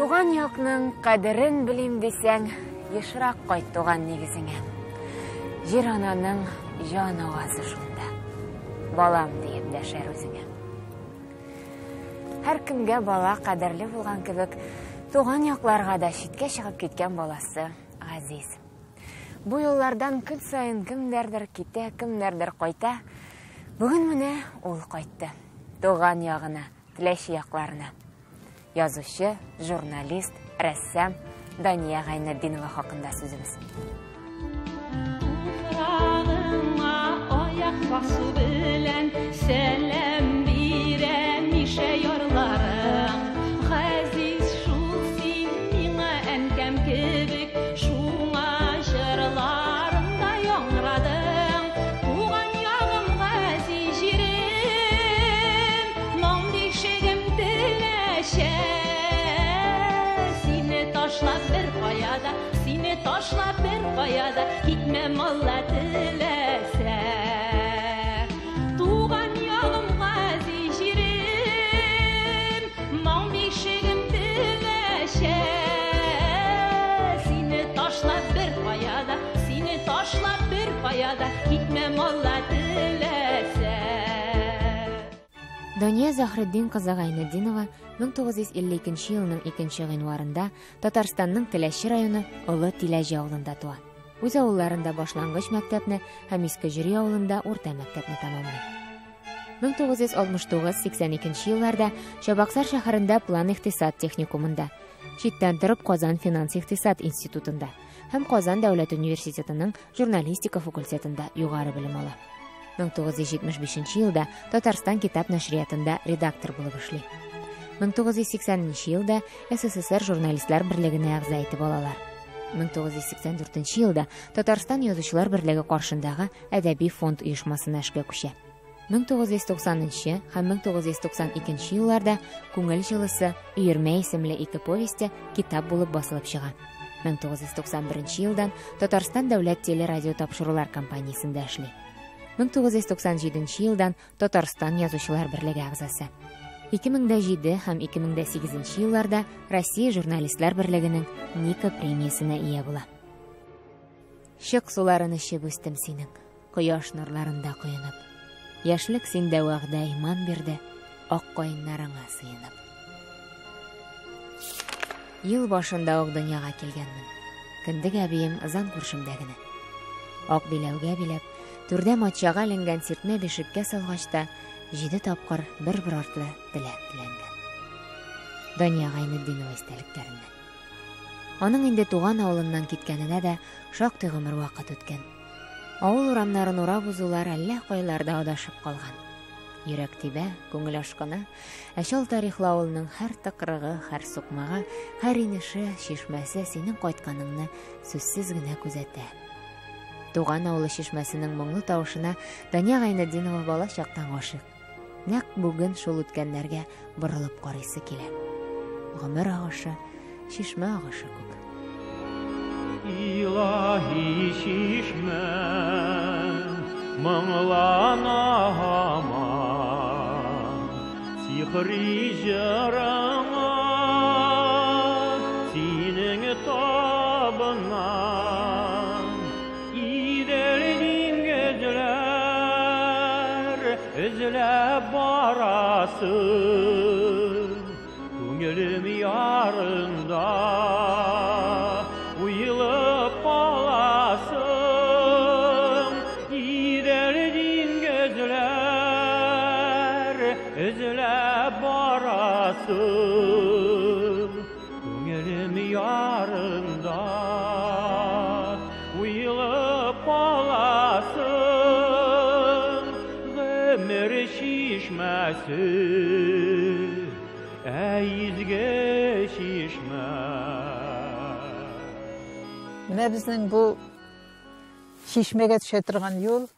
Туган якның кадерен белим дисәң, ешрак кайт туган нигезеңә. Җир ананың җан авазы шунда. Балам диеп дәшәр үзеңә. Һәркемгә бала кадерле булган кебек, туган якларга да читкә чыгып киткән баласы газиз. Бу юллардан көн саен кемнәрдер китә, кемнәрдер кайта. Бүген менә ул кайтты. Туган ягына, Теләче якларына. Язучы, журналист, рәссам Дания Гайнетдинова хакында сүзебез. Туфрагыңа аяк басу белән сәлам бирә Мишә ярларың. Газиз шул син миңа әнкәм кебек, шуңа җырларымда яңрадың. Туган ягым газиз җирем, моң бишегем теләчә. Сине ташлап бер кая да, сине ташлап бер кая да китмәм Алла теләсә. Туган ягым газиз җирем, моң бишегем теләчә. Сине ташлап бер кая да, сине ташлап бер кая да китмәм Алла теләсә. Дания Заһретдин кызы Гайнетдинова 1952 елның 2 гыйнварында Татарстанның Теләче районы Олы Тиләҗе авылында туа. Үз авылларында башлангыч мәктәпне һәм Иске Җөри авылында урта мәктәпне тәмамлый. 1969-82 елларда Чабаксар шәһәрендә план икътисад техникумында, читтән торып Казан финанс-икътисад институтында һәм Казан дәүләт университетының журналистика факультетында югары белем ала. 1975 елда Татарстан китап нәшриятында редактор булып эшли. 1980 елда СССР журналистлар берлегенә әгъза итеп алалар. 1984 елда Татарстан язучылар берлеге каршындагы әдәби фонд оешмасына эшкә күчә. 1990 һәм 1992 елларда Күңел җылысы, Өермә исемле ике повесте китап булып басылып чыга. 1991 елдан Татарстан дәүләт телерадио тапшырулар компаниясендә эшли. 1997 елдан Татарстан язучылар берлеге әгъзасы. 2007 һәм 2008 елларда Россия журналистлар берлегенең Ника премиясенә ия була. Чык суларын эчеп үстем синең, кояш нурларында коенып. Яшьлек синдә вәгъдә иман бирде, ак каеннарыңа сыенып. Ел башында ук дөньяга килгәнмен. Кендек әбием ызан күршемдә генә. Ак биләүгә биләп, түрдә матчага эленгән сиртмә бишеккә салгач та, җиде тапкыр бер-бер артлы теләк теләнгән. Дания Гайнетдинова истәлекләреннән. Аның инде туган авылыннан киткәненә дә шактый гомер вакыт үткән. Авыл урамнарын урап узулар әллә кайларда адашып калган. Йөрәк тибә, күңел ашкына, ә чал тарихлы авылның һәр тыкрыгы, һәр сукмагы, һәр инеше, чишмәсе синең кайтканыңны сүзсез генә күзәтә. Туган авылы чишмәсенең моңлы тавышына Дания Гайнетдинова бала чактан гашыйк. Нәкъ бүген шул үткәннәргә борылып карыйсы килә. Гомер агышы, чишмә агышы күк. Илаһи чишмә, моңлана һаман, сихри җырыңа синең табынам. Идел диңгезләр эзләп барасың, күңелем ярында уелып каласың. Идел диңгезләр эзләп барасың, күңелем ярында уелып каласың. Гомер чишмәсе, әй изге чишмә. Менә безнең бу чишмәгә төшә торган юл,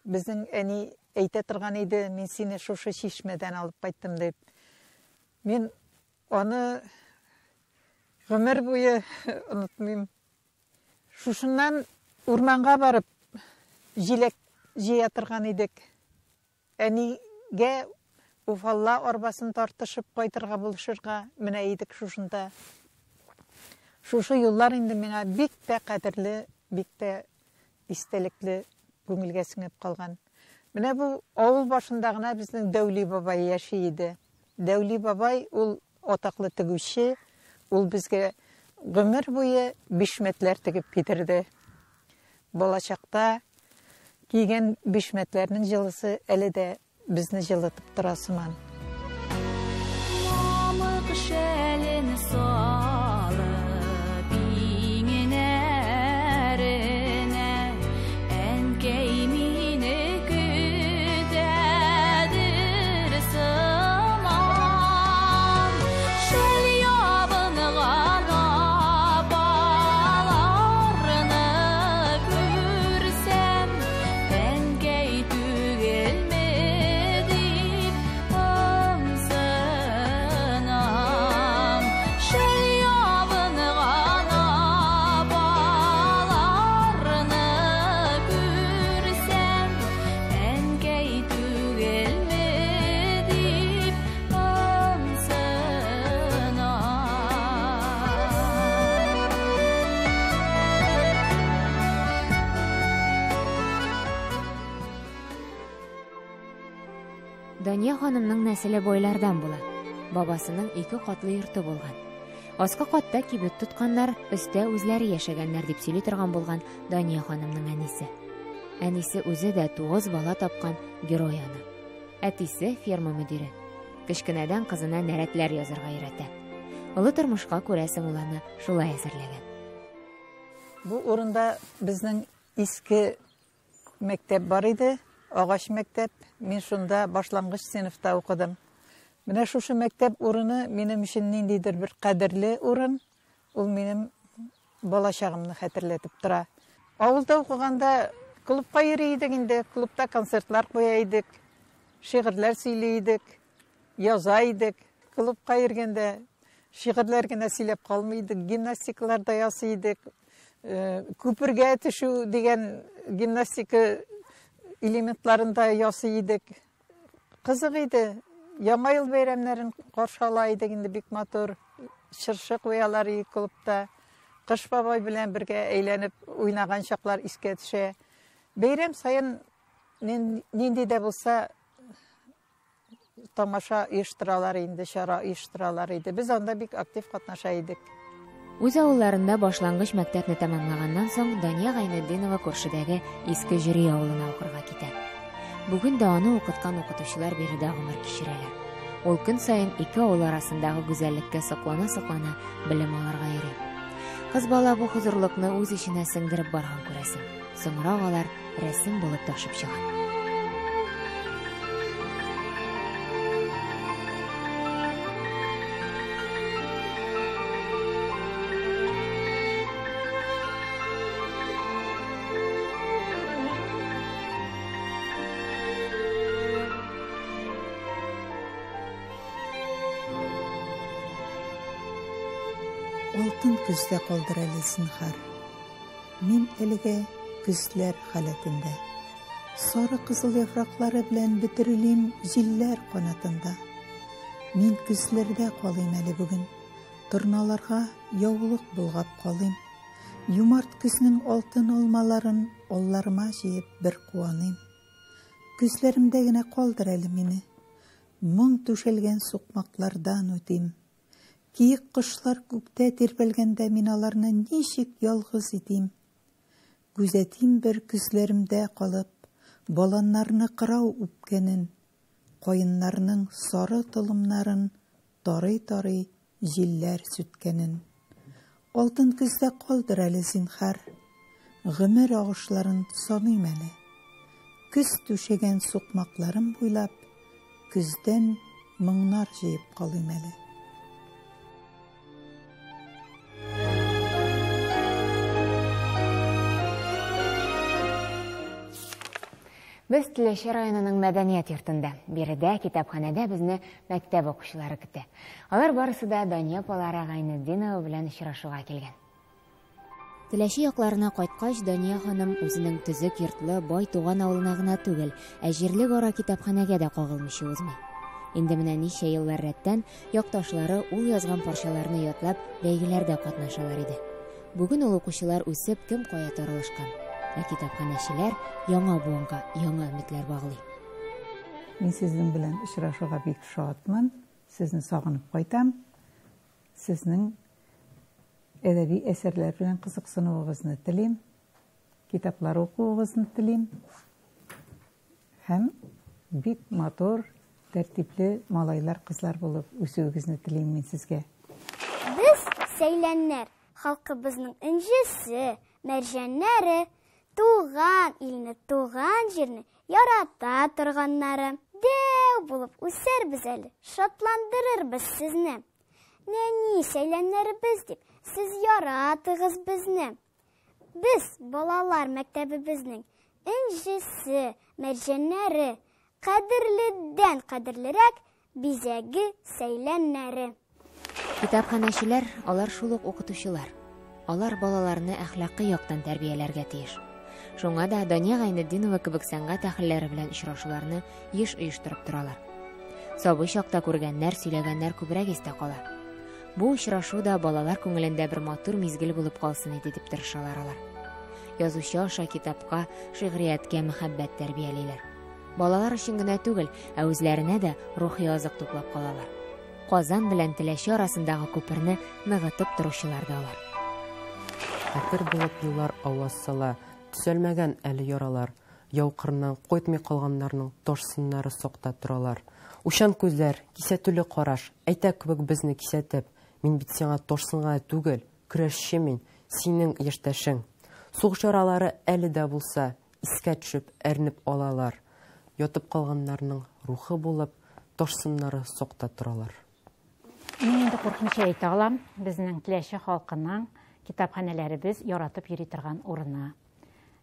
безнең әни әйтә торган иде, мин сине шушы чишмәдән алып кайттым дип. Мин аны гомер буе онытмыйм. Шушыннан урманга барып җиләк җыя торган идек. Әнигә Уфалла арбасын тартышып кайтырга булышырга менә идек шушында. Шушы юллар инде миңа бик тә кадерле, бик тә истәлекле, күңелгә сеңеп калган. Менә бу авыл башында гына безнең Дәүли бабай яши иде. Дәүли бабай ул атаклы тегүче, ул безгә гомер буе бишмәтләр тегеп китерде. Балачакта кигән бишмәтләрнең җылысы әле дә безне җылытып тора сыман. Мамык шәлен салып иңнәренә, әнкәй мине көтәдер сыман. Шәл ябынган апаларны күрсәм, әнкәй түгелме дип ымсынам. Шәл ябынган апаларны күрсәм, әнкәй түгелме дип ымсынам. Дания ханымның нәселе байлардан була. Бабасының 2 катлы йорты булган. Аскы катта кибет тотканнар, өстә үзләре яшәгәннәр дип сөйли торган булган Дания ханымның әнисе. Әнисе үзе дә 9 бала тапкан герой ана. Әтисе ферма мөдире. Кечкенәдән кызына нәрәтләр язарга өйрәтә. Олы тормышка күрәсең ул аны шулай әзерләгән. Бу урында безнең иске мәктәп бар иде, агач мәктәп. Мин шунда башлангыч сыйныфта укыдым. Менә шушы мәктәп урыны минем өчен ниндидер бер кадерле урын. Ул минем балачагымны хәтерләтеп тора. Авылда укыганда клубка йөри идек инде, клубта концертлар куя идек, шигырьләр сөйли идек, яза идек. Клубка йөргәндә шигырьләр генә сөйләп калмый идек, гимнастикалар да ясый идек. Күпергә төшү дигән гимнастика элементларын да ясый идек. Кызык иде. Яңа ел бәйрәмнәрен каршы ала идек инде, бик матур. Чыршы куялар иде клубта. Кыш бабай белән бергә әйләнеп уйнаган чаклар искә төшә. Бәйрәм саен нинди дә булса тамаша оештыралар инде, чара оештыралар иде. Без анда бик актив катнаша идек. Үз авылларында башлангыч мәктәпне тәмамлаганнан соң Дания Гайнетдинова күршедәге Иске Җөри авылына укырга китә. Бүген дә аны укыткан укытучылар биредә гомер кичерәләр. Ул көн саен ике авыл арасындагы гүзәллеккә соклана-соклана белем алырга йөри. Кыз бала бу хозурлыкны үз эченә сеңдереп барган күрәсең. Соңрак алар рәсем булып ташып чыга. Алтын көздә калдыр әле зинһар. Мин әлегә көзләр халәтендә. Сары кызыл яфраклары белән бөтерелим җилләр канатында. Мин көзләрдә калыйм әле бүген. Торналарга яулык болгап калыйм. Юмарт көзнең алтын алмаларын алларыма җыеп бер куаныйм. Көзләремдә генә калдыр әле мине. Моң түшәлгән сукмаклардан үтим. Киек кошлар күктә тирбәлгәндә мин аларны ничек ялгыз итим. Күзәтим бер көзләремдә калып, баланнарны кырау үпкәнен, каеннарның сары толымнарын тарый-тарый җилләр сүткәнен. Алтын көздә калдыр әле зинһар, гомер агышларын саныйм әле. Көз түшәгән сукмакларым буйлап, көздән моңнар җыеп калыйм әле. Без Теләче районының мәдәният йортында. Биредә китапханәдә безне мәктәп укучылары көтә. Алар барысы да Дания апалары Гайнетдинова белән очрашуга килгән. Теләче якларына кайткач, Дания ханым үзенең төзек йортлы, бай туган авылына гына түгел, ә җирлек ара китапханәгә дә кагылмыйча узмый. Инде менә ничә еллар рәттән якташлары ул язган парчаларны ятлап бәйгеләрдә катнашалар иде. Бүген ул укучылар үсеп кем кая таралышкан. Ә китапханәчеләр яңа буынга яңа өметләр баглый. Мин сезнең белән очрашуга бик шатмын. Сезне сагынып кайтам. Сезнең әдәби әсәрләр белән кызыксынуыгызны телим. Китаплар укуыгызны телим. Һәм бик матур, тәртипле малайлар, кызлар булып үсүегезне телим мин сезгә. Без сәйләннәр, халкыбызның энҗесе, мәрҗәннәре, туган илне, туган җирне ярата торганнары. Дәү булып үсәрбез әле, шатландырырбыз сезне. Нәни сәйләннәребез дип, сез яратыгыз безне. Без балалар мәктәбебезнең энҗесе, мәрҗәннәре, кадерледән кадерлерәк бизәге сәйләннәре. Китапханәчеләр алар шул ук укытучылар. Алар балаларны әхлакый яктан тәрбияләргә тиеш. Шуңа да Дания Гайнетдинова кебек сәнгать әһелләре белән очрашуларны еш оештырып торалар. Сабый чакта күргәннәр, сөйләгәннәр күбрәк истә кала. Бу очрашу да балалар күңелендә бер матур мизгел булып калсын иде дип тырышалар алар. Язучы аша китапка, шигърияткә мәхәббәт тәрбиялиләр. Балалар өчен генә түгел, ә үзләренә дә рухи азык туплап калалар. Казан белән Теләче арасындагы күперне ныгытып торучылар да алар. Хәтер булып еллар аваз сала, төзәлмәгән әле яралар. Яу кырыннан кайтмый калганнарның таш сыннары сакта торалар. Учан күзләр, кисәтүле караш, әйтә кебек безне кисәтеп, мин бит сиңа таш сын гына түгел, көрәшче мин, синең яшьтәшең. Сугыш яралары әле дә булса, искә төшеп, әрнеп алалар. Ятып калганнарның рухы булып, таш сыннары сакта торалар. Мин инде куркмыйча әйтә алам, безнең Теләче халкының китапханәләребез яратып йөри торган урыны.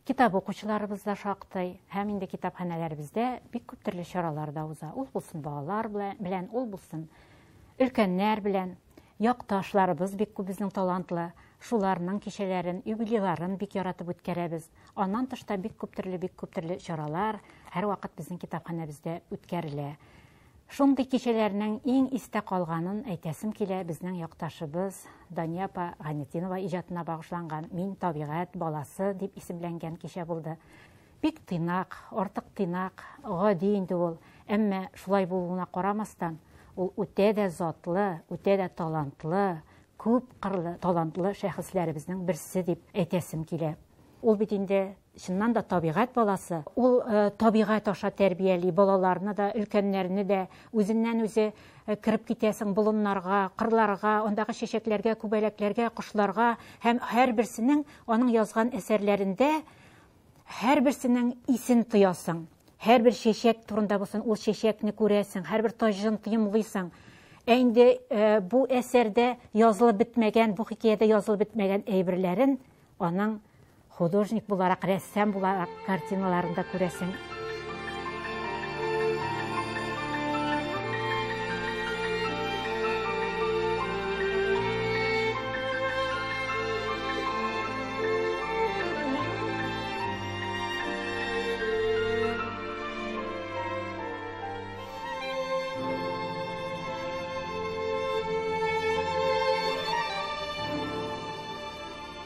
Китап укучыларыбыз да шактый, һәм инде китапханәләребездә бик күп төрле чаралар да уза. Ул булсын балалар белән, ул булсын өлкәннәр белән. Якташларыбыз бик күп безнең талантлы. Шуларның кичәләрен, юбилейларын бик яратып үткәрәбез. Аннан тыш та бик күп төрле чаралар һәрвакыт безнең китапханәбездә үткәрелә. Шундый кичәләрнең иң истә калганын әйтәсем килә, безнең якташыбыз Дания апа Гайнетдинова иҗатына багышланган Мин табигать баласы дип исемләнгән кичә булды. Бик тыйнак, артык тыйнак, гади инде ул. Әмма шулай булуына карамастан, ул үтә дә затлы, үтә дә талантлы, күп кырлы талантлы шәхесләребезнең берсе дип әйтәсем килә. Ул бит инде чыннан да табигать баласы. Ул табигать аша тәрбияли балаларны да, өлкәннәрне дә. Үзеннән үзе кереп китәсең болыннарга, кырларга, андагы чәчәкләргә, күбәләкләргә, кошларга һәм һәрберсенең аның язган әсәрләрендә һәрберсенең исен тоясың. Һәрбер чәчәк турында булсын, ул чәчәкне күрәсең, һәрбер таҗын тоемлыйсың. Ә инде бу әсәрдә язылып бетмәгән, бу хикәядә язылып бетмәгән әйберләрен аның художник буларак, рәссам буларак картиналарында күрәсең.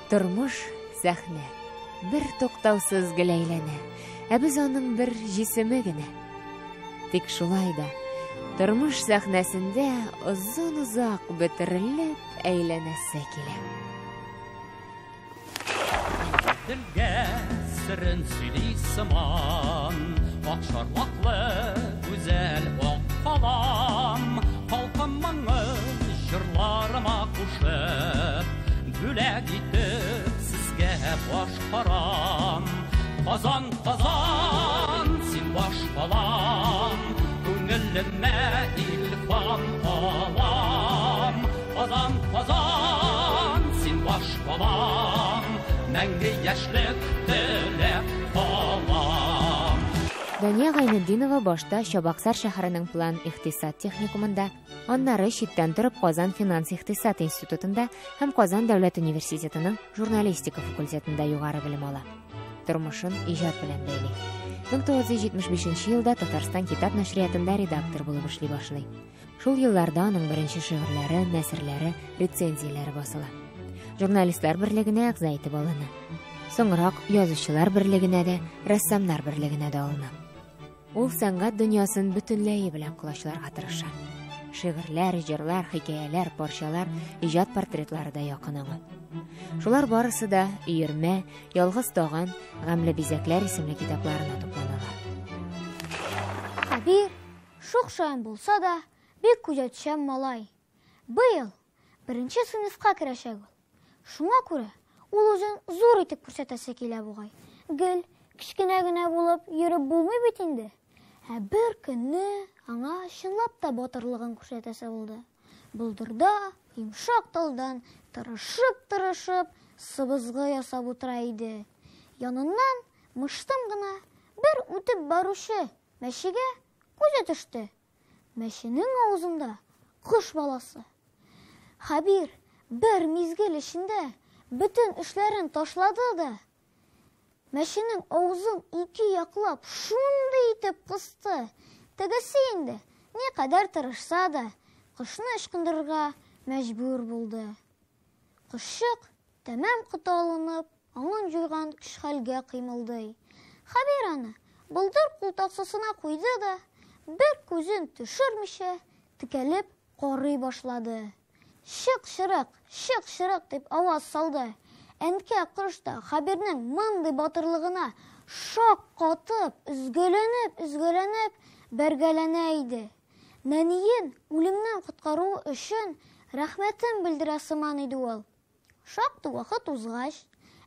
Тормыш сәхнә, бер туктаусыз гел әйләнә, ә без аның бер җисеме генә. Тик шулай да тормыш сәхнәсендә озын-озак бөтерелеп әйләнәсе килә. Телгә серен сөйли сыман, акшарлаклы гүзәл ак калам, халкым моңы җырларыма кушып, бүләк итеп сезгә башкарам. Казан, Казан, син баш калам, күңелемә илһам алам. Казан, Казан, син баш калам, мәңге яшьлек теләп калам. Дания Гайнетдинова башта Чабаксар шәһәренең план икътисад техникумында, аннары читтән торып Казан финанс икътисад институтында һәм Казан дәүләт университетының журналистика факультетында югары белем ала. Тормышын иҗат белән бәйли. 1975 елда Татарстан китап нәшриятында редактор булып эшли башлый. Шул елларда аның беренче шигырьләре, нәсерләре, рецензияләре басыла. Журналистлар берлегенә әгъза итеп алына. Соңрак язучылар берлегенә дә, рәссамнар берлегенә дә алына. Ул сәнгать дөньясын бөтенләе белән колачларга тырыша. Шигырьләр, җырлар, хикәяләр, парчалар, иҗат портретлары да якын аңа. Шулар барысы да Өермә, Ялгыз таган, Гамьле бизәкләр исемле китапларына тупланалар. Хәбир, шук шаян булса да, бик күзәтчән малай. Быел беренче сыйныфка керәчәк ул. Шуңа күрә ул үзен зур итеп күрсәтәсе килә бугай. Гел кечкенә генә булып йөреп булмый бит инде. Ә бер көнне аңа чынлап та батырлыгын күрсәтәсе булды. Болдырда йомшак талдан тырышып-тырышып сыбызгы ясап утыра иде. Яныннан мыштым гына бер үтеп баручы мәчегә күзе төште. Мәченең авызында кош баласы. Хәбир бер мизгел эчендә бөтен эшләрен ташлады да, мәченең авызын ике яклап шундый итеп кысты. Тегесе инде никадәр тырышса да, кошны ычкындырырга мәҗбүр булды. Кошчык тәмам коты алынып, аңын җуйган көч-хәлгә кыймылдый. Хәбир аны болдыр култаксасына куйды да, бер күзен төшермичә, текәлеп карый башлады. Чык-чырык, чык-чырык дип аваз салды. Әнкә кош та Хәбирнең мондый батырлыгына шак катып, өзгәләнеп-өзгәләнеп бәргәләнә иде. Нәниен үлемнән коткаруы өчен рәхмәтен белдерә сыман иде ул. Шактый вакыт узгач,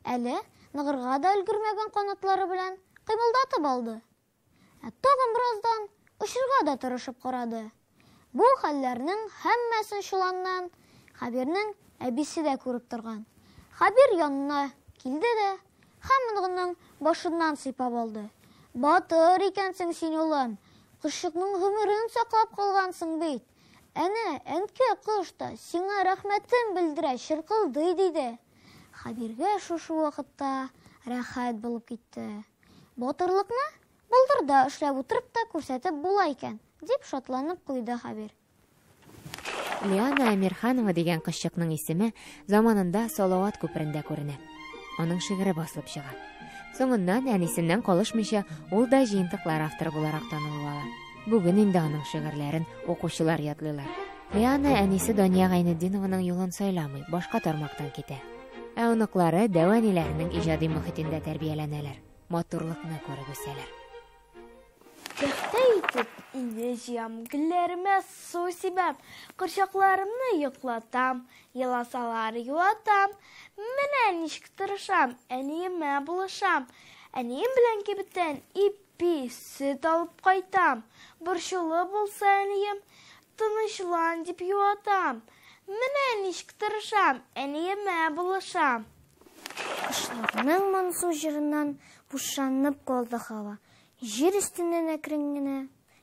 әле ныгырга да өлгермәгән канатлары белән кыймылдатып алды. Ә тагын бераздан очырга да тырышып карады. Бу хәлләрнең һәммәсен чоланнан Хәбирнең әбисе дә күреп торган. Хәбир янына килде дә һәм оныгының башыннан сыйпап алды. Батыр икәнсең син, улым. Кошчыкның гомерен саклап калгансың бит. Әнә, әнкә кош та сиңа рәхмәтен белдерә, чыркылдый, диде. Хәбиргә шушы вакытта рәхәт булып китте. Батырлыкны болдырда эшләп утырып та күрсәтеп була икән, дип шатланып куйды Хәбир. Лиана Әмирханова дигән кызчыкның исеме заманында Салават күперендә күренә. Аның шигыре басылып чыга. Соңыннан әнисеннән калышмыйча ул да җыентыклар авторы буларак танылу ала. Бүген инде аның шигырьләрен укучылар ятлыйлар. Лиана әнисе Дания Гайнетдинованың юлын сайламый, башка тармактан китә. Ә оныклары дәү әниләренең иҗади мохитендә тәрбияләнәләр, матурлыкны күреп үсәләр. Пөхтә итеп өйне җыям, гөлләремә су сибәм, корчакларымны йоклатам, еласалар юатам. Менә ничек тырышам, әниемә булышам. Әнием белән кибеттән ипи, сөт алып кайтам. Борчулы булса әнием, тынычлан дип юатам. Менә ничек тырышам, әниемә булышам. Кошларның моңсу җырыннан бушанып калды һава. Җир өстеннән әкрен генә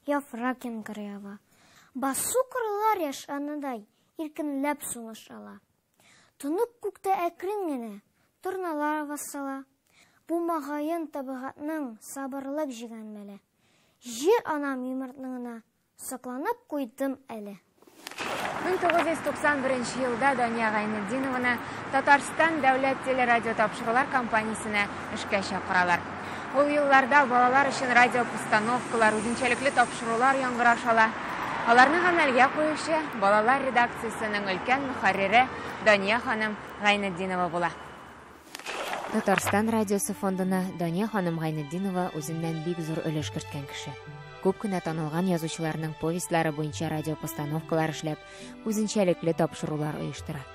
яфрак яңгыры ява. Басу кырлар яшь анадай иркенләп сулыш ала. Тонык күктә әкрен генә торналар аваз сала. Бу магаен табигатьнең сабырлык җыйган мәле. Җир анам юмартлыгына Сокланып куйдым әле. 1991 елда Дания Гайнетдинованы Татарстан дәүләт телерадиотапшырулар компаниясенә эшкә чакыралар. Ул елларда балалар өчен радиопостановкалар, үзенчәлекле тапшырулар яңгыраш ала. Аларны гамәлгә куючы балалар редакциясенең өлкән мөхәррире Дания ханым Гайнетдинова була. Татарстан радиосы фондына Дания ханым Гайнетдинова үзеннән бик зур өлеш керткән кеше. Күп кенә танылган язучыларның повестьлары буенча радиопостановкалар эшләп, үзенчәлекле тапшырулар оештыра.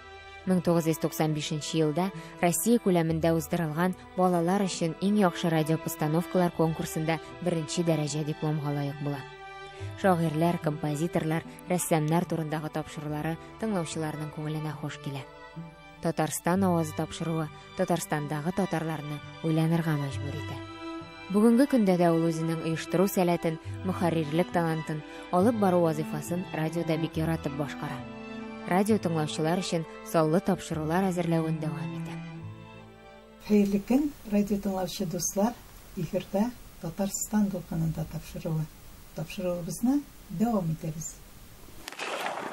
1995 елда Россия күләмендә уздырылган балалар өчен иң яхшы радиопостановкалар конкурсында беренче дәрәҗә дипломга лаек була. Шагыйрьләр, композиторлар, рәссамнар турындагы тапшырулары тыңлаучыларның күңеленә хуш килә. Татарстан авазы тапшыруы Татарстандагы татарларны уйланырга мәҗбүр итә. Бүгенге көндә дә ул үзенең оештыру сәләтен, мөхәррирлек талантын, алып бару вазыйфасын радиода бик яратып башкара. Радио тыңлаучылар өчен саллы тапшырулар әзерләвен дәвам итә. Хәерле көн, радио тыңлаучы дуслар! Эфирда Татарстан дулкынында тапшыруы. Тапшыруыбызны дәвам итәбез.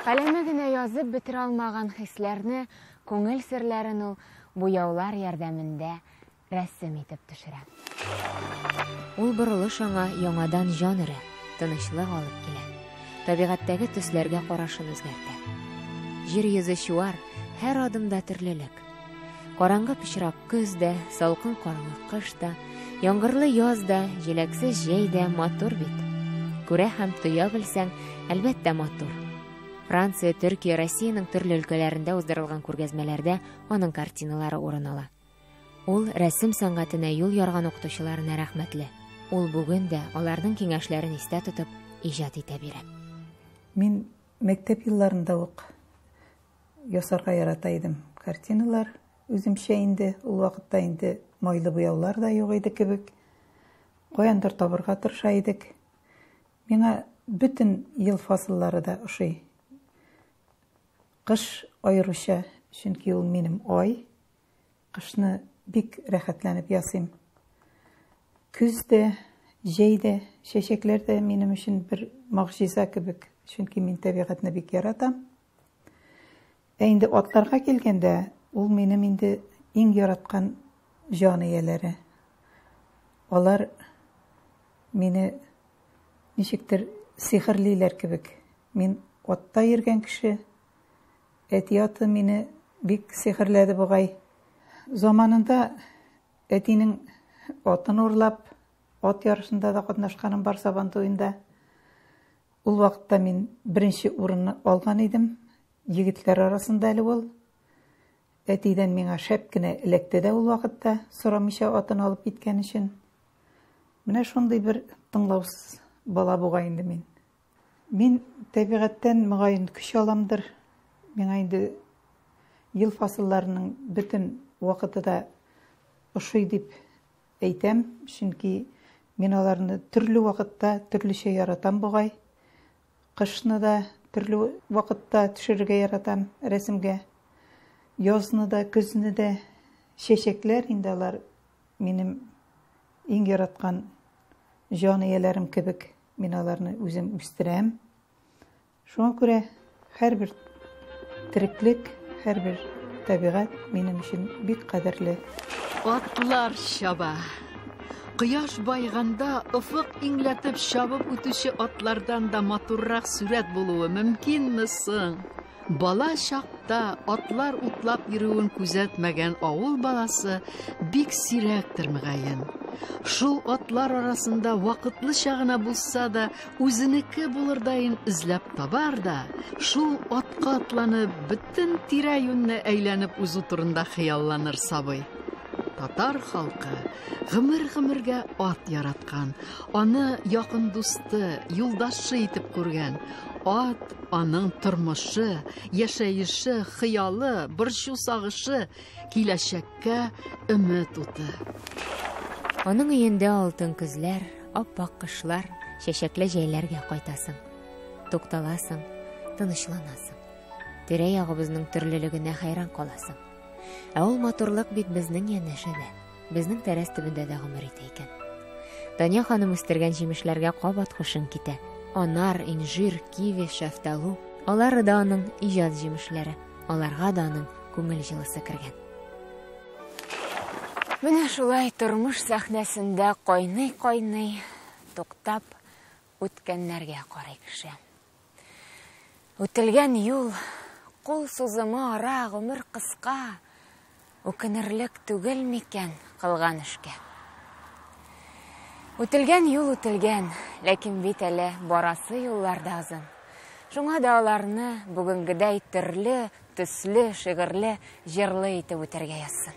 Каләме генә язып бетерә алмаган хисләрне, күңел серләрен ул буяулар ярдәмендә рәсем итеп төшерә. Ул борылыш аңа яңадан җан өрә, тынычлык алып килә. Табигатьтәге төсләргә карашын үзгәртә. Җир йөзе чуар, һәр адымда төрлелек. Караңгы пычрак көз дә, салкын карлы кыш та, яңгырлы яз да, җиләксез җәй дә матур бит. Күрә һәм тоя белсәң, әлбәттә, матур. Франция, Төркия, Россиянең төрле өлкәләрендә уздырылган күргәзмәләрдә аның картиналары урын ала. Ул рәсем сәнгатенә юл ярган укытучыларына рәхмәтле. Ул бүген дә аларның киңәшләрен истә тотып иҗат итә бирә. Мин мәктәп елларында ук ясарга ярата идем картиналар. Үземчә инде, ул вакытта инде майлы буяулар да юк иде кебек. Каяндыр табырга тырыша идек. Миңа бөтен ел фасыллары да ошый. Кыш аеруча, чөнки ул минем ай. Кышны бик рәхәтләнеп ясыйм. Көз дә, җәй дә, чәчәкләр дә минем өчен бер могҗиза кебек, чөнки мин табигатьне бик яратам. Ә инде атларга килгәндә, ул минем инде иң яраткан җан ияләре. Алар мине ничектер сихерлиләр кебек. Мин атта йөргән кеше, әти аты мине бик сихерләде бугай. Заманында әтинең атын урлап, ат ярышында да катнашканым бар Сабан туенда. Ул вакытта мин беренче урынны алган идем. Егетләр арасында әле ул. Әтидән миңа шәп кенә эләкте дә ул вакытта, сорамыйча атын алып киткән өчен. Менә шундый бер тыңлаусыз бала бугай инде мин. Мин табигатьтән мөгаен көч аламдыр. Миңа инде ел фасылларының бөтен вакыты да ошый дип әйтәм, чөнки мин аларны төрле вакытта төрлечә яратам бугай. Кышны да төрле вакытта төшерергә яратам рәсемгә. Язны да, көзне дә. Чәчәкләр инде алар минем иң яраткан җан ияләрем кебек. Мин аларны үзем үстерәм. Шуңа күрә һәрбер тереклек, һәрбер табигать минем өчен бик кадерле. Атлар чаба. Кояш байганда офык иңләтеп чабып үтүче атлардан да матуррак сурәт булуы мөмкинме соң? Бала чакта атлар утлап йөрүен күзәтмәгән авыл баласы бик сирәктер мөгаен. Шул атлар арасында вакытлыча гына булса да үзенеке булырдаен эзләп табар да, шул атка атланып бөтен тирә-юньне әйләнеп узу турында хыялланыр сабый. Татар халкы гомер-гомергә ат яраткан, аны якын дусты, юлдашы итеп күргән. Ат аның тормышы, яшәеше, хыялы, борчу сагышы, киләчәккә өмет уты. Аның өендә алтын көзләр, ап-ак кышлар, чәчәкле җәйләргә кайтасың. Тукталасың, тынычланасың. Тирә-ягыбызның төрлелегенә хәйран каласың. Ә ул матурлык бит безнең янәшәдә, безнең тәрәз төбендә дә гомер итә икән. Таня ханым үстергән җимешләргә кабат хушың китә. Анар, инжир, киви, шәфталу, алары да аның иҗат җимешләре. Аларга да аның күңел җылысы кергән. Менә шулай тормыш сәхнәсендә кайный-кайный туктап үткәннәргә карый кеше. Үтелгән юл, кул сузымы ара, гомер кыска, үкенерлек түгел микән кылган эшкә? Үтелгән юл үтелгән, ләкин бит әле барасы юллар да озын. Шуңа да аларны бүгенгедәй төрле, төсле, шигырьле, җырлы итеп үтәргә язсын.